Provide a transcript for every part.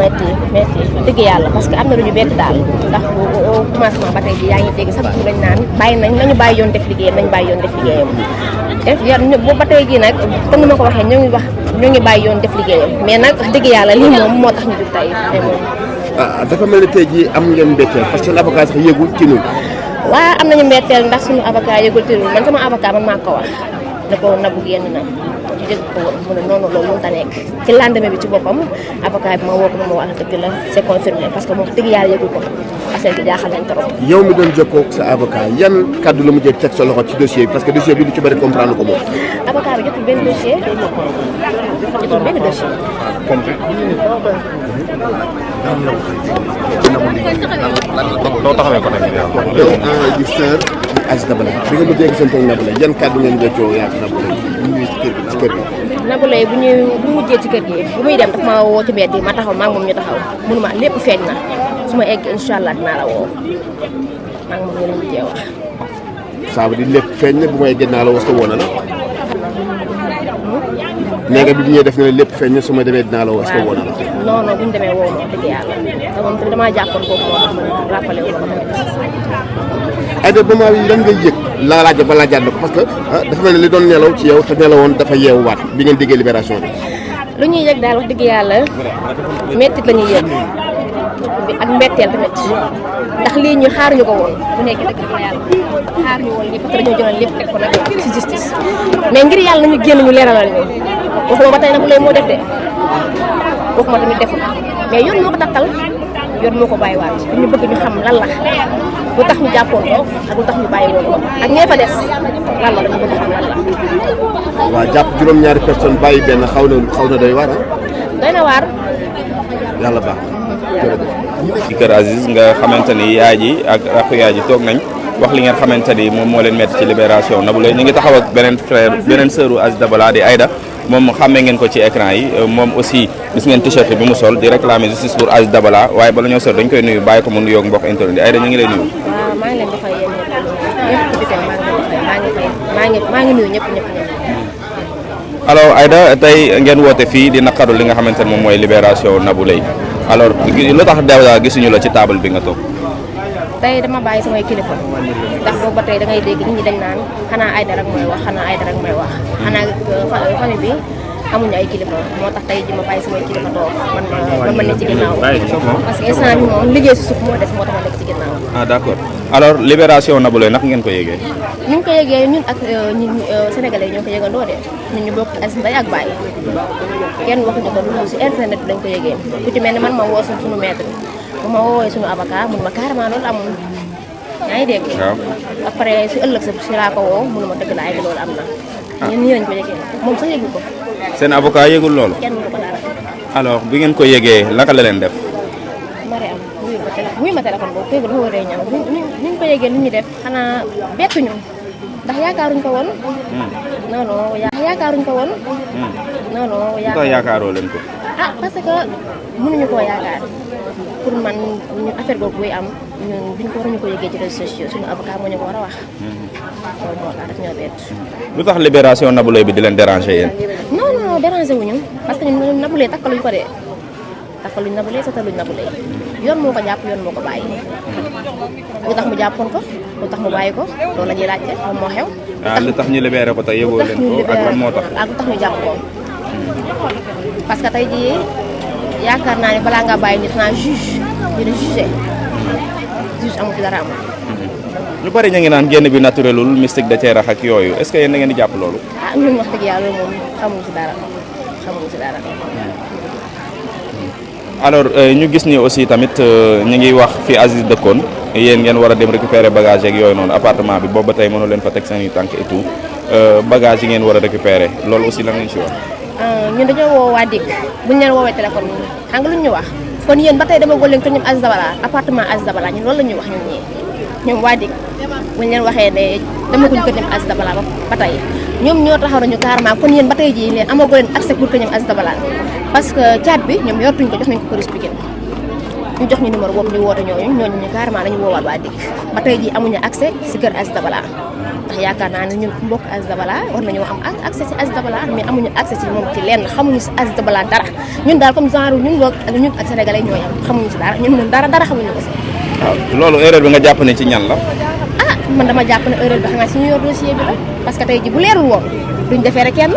métti dëgg yàlla parce que am na lu ñu bett daal ndax au commencement ba tey ji yaa ngi dégg sax bu lañ naan bàyyi nañu bàyyi yoon def liggéeyam nañu bàyyi yoon def liggéeyam def yar boobu ba tey ji nag comme ni ma ko waxee ñoo ngi bàyyi yoon def liggéeyam mais nag wax dëgg yàlla lii moom moo tax ñu jug tey moom dafa mel ni tey jii am ngeen mbetteel parce que l'avocat sax yëgul ci ñun waaw am nañu mbetteel ndax suñu avocat yëgul ci ñun man sama avocat man maa ko wax da ko nabu génn na ci dëgg ko woon mu ne noonu loolu mënut a nekk ci lendemain bi ci boppam avocat bi ma woo ko ma wax dëgg la c'est confirmé parce que moom dëgg yàlla yëgul ko affaire bi jaaxal nañ trop. yow mi doon jokkoo ak sa avocat yan kaddu la mujjee teg sa loxo ci dossier bi parce que dossier bi lu ci bëri comprendre ko moom. avocat bi jotul benn dossier jotul benn dossier. loo taxawee ko tamit yow. enregistreur Aziz Dabala bi nga mujjee gisante ak Nabou Leye yan kaddu ngeen jokkoo yaa ngi Nabou Leye bu ñëwee ci kër gi. Nabou Leye bu mujjee ci kër gi bu muy dem daf ma woo ci mbedd yi ma taxaw maa ngi moom ñu taxaw mënuma lépp feeñ na su ma egg incha allah dinaa la woo maa ngi moom ñu la mujjee wax. ça veut dire lépp feeñ na bu may egg dinaa la woo sa woon na la. nee nga bi ñuy def ne lépp feeñ na su ma demee dinaa la woo sa woon na la. non non bu ñu demee woo ma wax dëgg yàlla te moom tamit damaa jàppoon kooku moo tax ma rappelé wu ma ko tamit. Aïda moment bi lan nga yëg la laaj ba laajaat na ko parce que dafa mel ni li doon nelaw ci yow te nelawoon dafa yeewuwaat bi ngeen déggee libération bi. lu ñuy yëg daal wax dëgg yàlla méttit la ñuy yëg ak mbetteel tamit ndax lii ñu xaaruñu ko woon bu nekk dëgg la yàlla xaaruñu woon lii parce que dañoo jëloon lépp teg ko nag ci justice mais ngir yàlla nañu génn ñu leeralal ñu waxuma ba tey nag lay moo def de waxuma tamit defu mais yoon moo ko takkal yoon moo ko bàyyiwaat ñu bëgg ñu xam lan la lu tax ñu jàppoon ko ak lu tax ñu bàyyi woon ko ak ñee fa des lan la dañu bëgg xam lan la. waaw jàpp juróom-ñaari personne bàyyi benn xaw na doy waar doy na waar. yàlla baax jërëjëf. ci kër Aziz nga xamante ni yaay ji ak rakku yaay ji toog nañ wax li ngeen xamante ni moom moo leen metti ci libération Nabou Leye ñu ngi taxaw ak beneen frère beneen sœuru Aziz Dabala di Aïda moom xàmmee ngeen ko ci écran yi moom aussi gis ngeen t-shirt bi mu sol di réclamer justice pour Aziz Dabala waaye bala ñoo sol dañ koy nuyu bàyyi ko mu nuyoog mbokk internet di Aïda ñu ngi lay nuyu. waaw maa ngi leen di fay yéen ñëpp ci bitim maa ngi nuyu ñëpp. alors Aïda tey ngeen woote fii di naqaru li nga xamante ne moom mooy libération Nabou Leye alors lu tax dèjà gisuñu la ci table bi nga toog. tey dama bàyyi samay kilifa ndax boobu ba tey da ngay dégg nit ñi dañ naan xanaa Aïda rek mooy wax xanaa Aïda rek mooy wax xanaa famille bi amuñu ay kilifa moo tax tey ji ma bàyyi samay kilifa toog man ma nekk ci ginnaaw parce que instant bi moom liggéey si suuf moo des moo tax ma nekk ci ginnaaw. ah d'accord alors libération Nabou Leye naka ngeen ko yégee. ñu ngi ko yégee ñun ak ñun sénégalais ñoo ko yégandoo de ñun ñu bokk as ndey ak baay kenn waxuñu ko lu si internet bi lañ ko yégee ku ci mel ni man ma woo suñu maître bu ma woowee suñu avocat mun ma carrément loolu amul yaa ngi dégg. waaw après si ëllëg sa si laa ko woo mun ma dëgg la ay loolu am na. ñun nii lañ ko yégee moom sax yëgu ko. seen avocat yëgul loolu. kenn mënu ko dara. alors bi ngeen ko yégee naka la leen def. mari am wuyu ma téléphone boobu kooku dafa waree ñëw ni ñu ko yégee li ñu def xanaa bettuñu ndax yaakaaruñ ko woon. non non yaakaaruñ ko woon. non non yaakaaroo leen ko. ah parce que mënuñu koo yaakaar pour man ñun affaire boobu buy am ñun duñ ko waruñu ko yëgee ci réseaux sociaux suñu avocat moo ñu ko war a wax. loolu moo tax daf ñoo bett. lu tax libération Nabou Leye bi di leen déranger yéen. non non déranger wuñu parce que ñun Nabou Leye takkaluñ ko de takkaluñ Nabou Leye sataluñ Nabou Leye yoon moo ko jàpp yoon moo ko bàyyi. lu tax mu jàppoon ko lu tax mu bàyyi ko loolu la ñuy laajte moom moo xew. lu tax ñu libéré ko te yëgoo leen ko ak lan moo tax. ak lu tax ñu jàpp ko parce que tey jii yaakaar naa ne balaa ngaa bàyyi nit naa juge ñu ne juge amul ci dara amul. ñu bari ñu ngi naan génn bi naturelul mystique da cee rax ak yooyu est-ce que yéen da ngeen di jàpp loolu. ah ñun wax dëgg yàlla moom xamuñu ci dara xamuñu ci dara. alors ñu gis ni aussi tamit ñu ngi wax fi Aziz dëkkoon yéen ngeen war a dem récupérer bagage yeeg yooyu noonu appartement bi boobu ba tey mënu leen fa teg seen i tànk et tout bagage yi ngeen war a récupérer loolu aussi lan ngeen ci wax. ñun dañoo woo waa DIC buñ leen woowee téléphone xam nga lu ñu wax kon yéen ba tey dama góor leen ko ñoom Aziz Dabala appartement Aziz Dabala ñun loolu la ñuy wax ñun ñii ñoom waa DIC buñ leen waxee ne dama guñ ko ñoom Aziz Dabala ba tey ñoom ñoo taxaw nañu carrément kon yéen ba tey jii leen amagoo leen accès pour que ñoom Aziz Dabala parce que chat bi ñoom yortuñ ko jox nañ ko police Pikine ñu jox ñu numéro boobu ñu woote ñooñu ñu carrément dañu woowaat waa DIC ba tey jii amuñu accès si kër Aziz Dabala ndax yaakaar naa ne ñun mbokk Aziz Dabala war nañoo am accès ci Aziz Dabala mais amuñu accès ci moom ci lenn xamuñu ci Aziz Dabala dara ñun daal comme genre ñun ak sénégalais ñooy am xamuñu ci dara ñun moom dara xamuñu ko ci. waaw loolu erreur bi nga jàpp ne ci ñan la. man dama jàpp ne erreur bi xanaa ci ñu yor dossier bi la parce que tey ji bu leerul woon duñ defeere kenn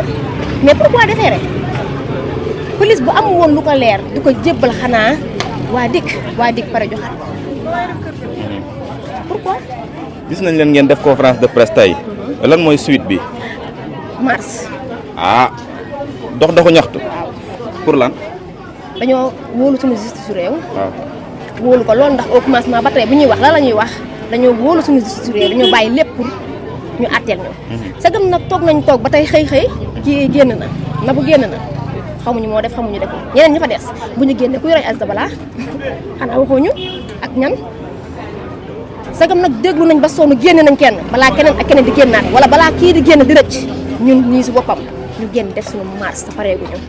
mais pourquoi defeere police bu amul woon lu ko leer du ko jébbal xanaa waa dikk pare joxaat pourquoi. gis nañ leen ngeen def conférence de presse tey lan mooy suite bi. mars. doxu ñaxtu. pour lan. dañoo wóolu suñu justice su réew. waaw wóolu ko loolu ndax au commencement ba tey bu ñuy wax la ñuy wax dañoo wóolu suñu justice su réew dañoo bàyyi lépp pour ñu àtteel ñu. sagam nag toog ba tey xëy kii génn na bu génn na xamuñu moo def xamuñu def ñeneen ñu fa des bu ñu génne kuy roy Aziz Dabala xanaa waxuñu ak ñan. sagam nag déglu nañ ba sonn génne nañ kenn balaa keneen ak keneen di génnaat wala balaa kii di génn di rëcc ñun ñii si boppam ñu génn def suñu marche te pareeguñu.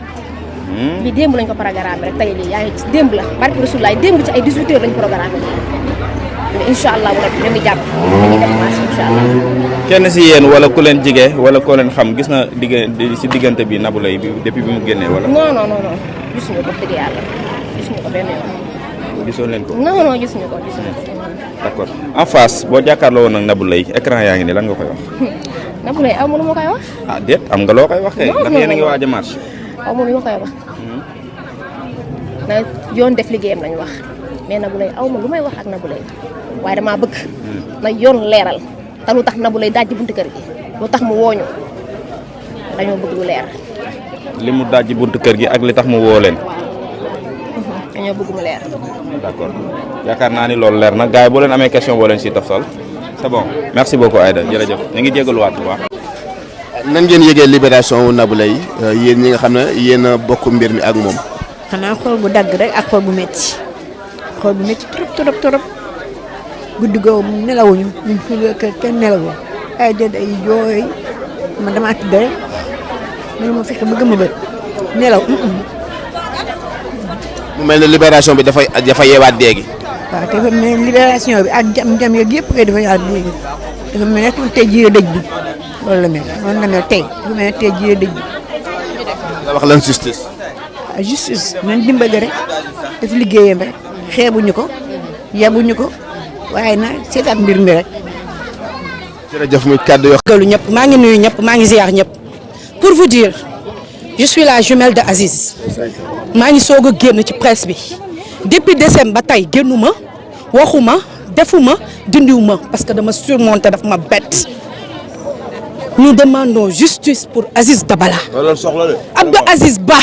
lii démb lañ ko programme rek tey lii yaa ngi gis démb la barke Rasulaay démb ci ay 18 heures lañ programme mais incha allah rek ñu ngi jàpp dañuy def marche incha allah. kenn si yéen wala ku leen jige wala koo leen xam gis na diggante bi Nabou Leye bi depuis bi mu génnee wala. non gisuñu ko dëgg yàlla gisuñu ko benn yoon. gisoon leen ko. non gisuñu ko. d'accord en face boo jàkkaarloo woon ak Nabou Leye écran yaa ngi nii lan nga koy wax. Nabou Leye aw ma lu ma koy wax. déet am nga loo koy wax kay. ndax yéen a ngi waaj a marche. aw ma lu ma koy wax. na yoon def liggéeyam lañ wax mais Nabou Leye aw ma lu may wax ak Nabou Leye waaye damaa bëgg. na yoon leeral te lu tax Nabou Leye dajji buntu kër gi lu tax mu wooñu dañoo bëgg lu leer. li mu dajji buntu kër gi ak li tax mu woo leen. dañoo bëgg mu leer. d'accord yaakaar naa ni loolu leer na gars yi boo leen amee question boo leen si tafsal c'est bon merci beaucoup Aïda jërëjëf ñu ngi jégaluwaat bu baax. nan ngeen yëgee libération wu Nabou Leye yéen ñi nga xam ne yéen a bokk mbir mi ak moom. xanaa xool bu dagg rek ak xool bu métti trop guddi googu nelawuñu ñun fii kër kenn nelawul ay déet ay jooy man damaa tëdd rek man ma fexe ba gëm a bët nelaw. mu mel ne libération bi dafa yeewaat déegi. waaw te dafa mel ne libération bi ak jam yeeg yëpp kay dafa yeewaat déegi dafa mel ne tey jii dëj bi loolu la mel noonu la mel tey dafa mel ne tey jii dëj bi. nga wax lan justice. justice nañ dimbali rek def liggéeyam rek xeebuñu ko yabuñu ko waaye na seetaat mbir mi rek. jërëjëf muy kàddu yoo. galu ñëpp maa ngi nuyu ñëpp maa ngi ziar ñëpp pour vous dire je suis la jumelle de Aziz maa ngi soog a génn ci presse bi depuis décembre ba tey génnuma waxuma defuma dindiwuma parce que dama surmonté daf ma bett nous demandons justice pour Aziz Dabala. Abdou Aziz Ba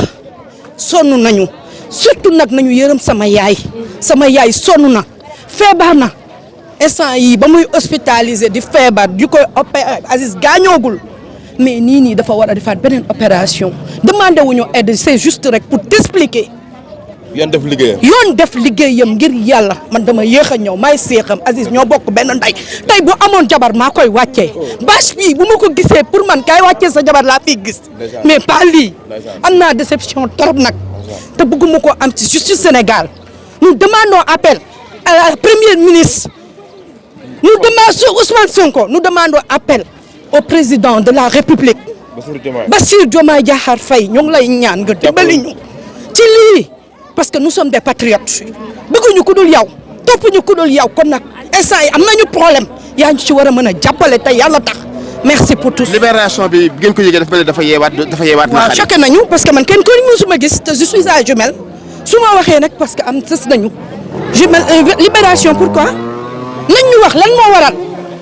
sonn nañu surtout nag nañu yërëm sama yaay sonn na feebar na instant yii ba muy hospitalisé di feebar di koy opéré Aziz gaañoogul mais nii dafa war a defaat beneen opération demandé wuñu aide c'est juste rek pour t'expliquer. yoon def liggéeyam ngir yàlla man dama yéex a ñëw maay seexam Aziz ñoo bokk benn ndey tey bu amoon jabar maa koy wàccee bâche bii bu ma ko gisee pour man kay wàccee sa jabar laa fiy gis mais pas lii am naa déception trop nag te bëgguma ko am ci justice Sénégal nous demandons appel à la première ministre nous demandons Ousmane Sonko nous demandons appel au président de la République Bassirou Diomaye Diakhar Faye ñoo ngi lay ñaan nga dimbali ñu ci lii parce que nous sommes des patriotes bëgguñu ku dul yow toppuñu ku dul yow kon nag instant yi am nañu problème yaa ñu ci war a mën a jàppale te yàlla tax merci pour tous. libération bi ngeen ko yëgee dafa mel ni dafa yeewaat. waaw choqué nañu parce que man kenn ko musuma gis te je suis sa jumelle su ma waxee nag parce que am sës nañu jumelle libération pourquoi nañ ñu wax lan moo waral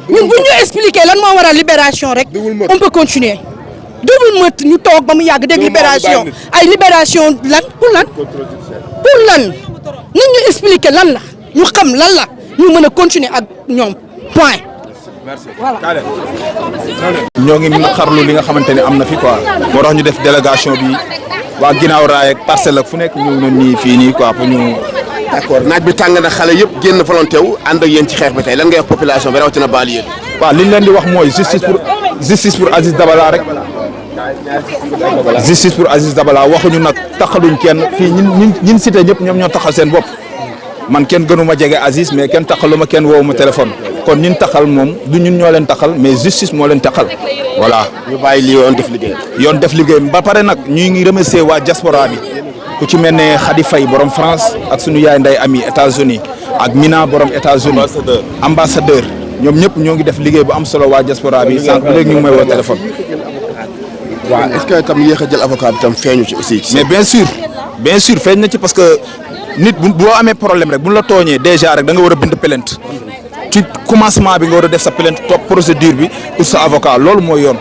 ñun bu ñu expliquer lan moo waral libération rek on peut continuer. double meurtre ñu toog ba mu yàgg dégg libération ay libération lan pour lan nit ñu expliquer lan la ñu xam lan la ñu mën a continuer ak ñoom point. merci voilà. ñoo ngi naqarlu li nga xamante ne am na fi quoi moo tax ñu def délégation bi waa ginnaaw raay ak parcelle ak fu nekk ñu ngi nii fii nii quoi pour ñu. d'accord naaj bi tàng na xale yëpp génn volonté wu ànd ak yéen ci xeex bi tey lan ngay wax population bi rawatina banlieue bi. waaw li ñu leen di wax mooy justice pour Aziz Dabala rek. justice pour Aziz Dabala waxuñu nag taxaluñ kenn fii ñin cité ñëpp ñoom ñoo taxal seen bopp man kenn gënuma jege Aziz mais kenn taxaluma kenn woowu ma téléphone kon ñun taxal moom du ñun ñoo leen taxal mais justice moo leen taxal voilà. ñu bàyyi li yoon def liggéey. yoon def liggéey ba pare nag ñuy ngi remercier waa diaspora bi ku ci mel ne Khady Faye borom France ak sunu yaay Ndeye Ami États-Unis ak Mina borom États-Unis ambassadeur ñoom ñëpp ñoo ngi def liggéey bu am solo waa diaspora bi sànq ba léegi ñu ngi may woo téléphone. waaw est-ce que tam yéex a jël avocat bi tam feeñu ci aussi. mais bien sûr feeñ na ci parce que nit boo amee problème rek bu ñu la tooñee déjà rek da nga war a bind plainte ci commencement bi nga war a def sa plainte topp procédure bi pour sa avocat loolu mooy yoon.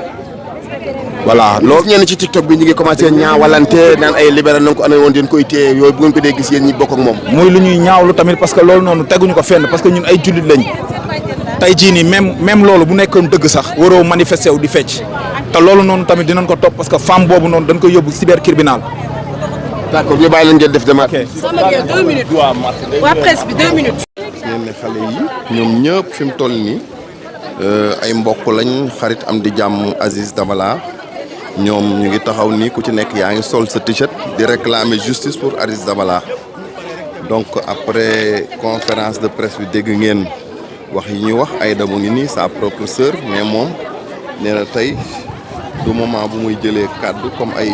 voilà loolu ñenn ci TikTok bi ñu ngi commencé ñaawalante naan ay libéral na ko amee woon den koy téye yooyu bu ngeen ko dee gis yéen ñi bokk ak moom. muy lu ñuy ñaawlu tamit parce que loolu noonu teguñu ko fenn parce que ñun ay jullit lañ tey jii nii même loolu bu nekkoon dëgg sax waroo manifester wu di fecc te loolu noonu tamit dinañ ko topp parce que femme boobu noonu dañ koy yóbbu cybercriminal. d'accord ñu bàyyi leen ngeen def démarche. Sama 2 minutes. waa presse bi 2 minutes. ñenn xale yi ñoom ñëpp fi mu toll nii ay mbokk lañ xarit am di jàmm Aziz Dabala ñoom ñu ngi taxaw nii ku ci nekk yaa ngi sol sa t-shirt di réclamer justice pour Aziz Dabala donc après conférence de presse bi dégg ngeen wax yi ñuy wax Aïda mu ngi nii sa propre sœur mais moom nee na tey du moment bu muy jëlee kàddu comme ay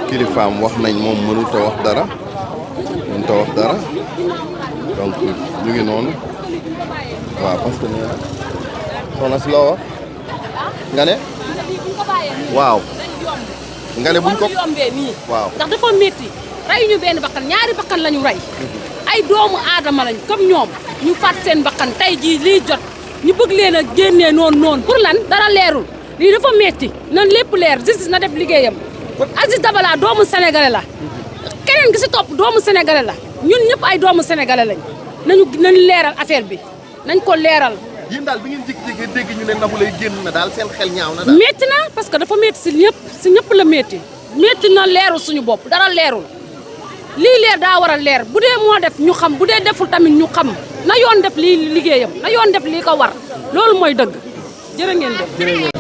kilifaam wax nañ moom mënut a wax dara donc ñu ngi noonu waaw parce que nee na soxna si loo wax nga ne waaw nga ne buñ ko yombee nii waaw ndax dafa métti rey ñu benn bakkan ñaari bakkan lañu rey ay doomu aadama lañ comme ñoom ñu faat seen bakkan tey jii lii jot ñu bëgg leen a génnee noonu pour lan dara leerul lii dafa métti nan lépp leer justice na def liggéeyam Aziz Dabala doomu sénégalais la keneen gi si topp doomu sénégalais la ñun ñëpp ay doomu sénégalais lañ nañu leeral affaire bi nañ ko leeral. yéen daal bi ngeen jékki-jékki dégg ñu ne Nabou Leye génn na daal seen xel ñaaw na daal. métti na parce que dafa métti si ñëpp la métti na leerul suñu bopp dara leerul lii leer daa war a leer bu dee moo def ñu xam bu dee deful tamit ñu xam na yoon def lii liggéeyam na yoon def lii ko war loolu mooy dëgg jërë ngeen def.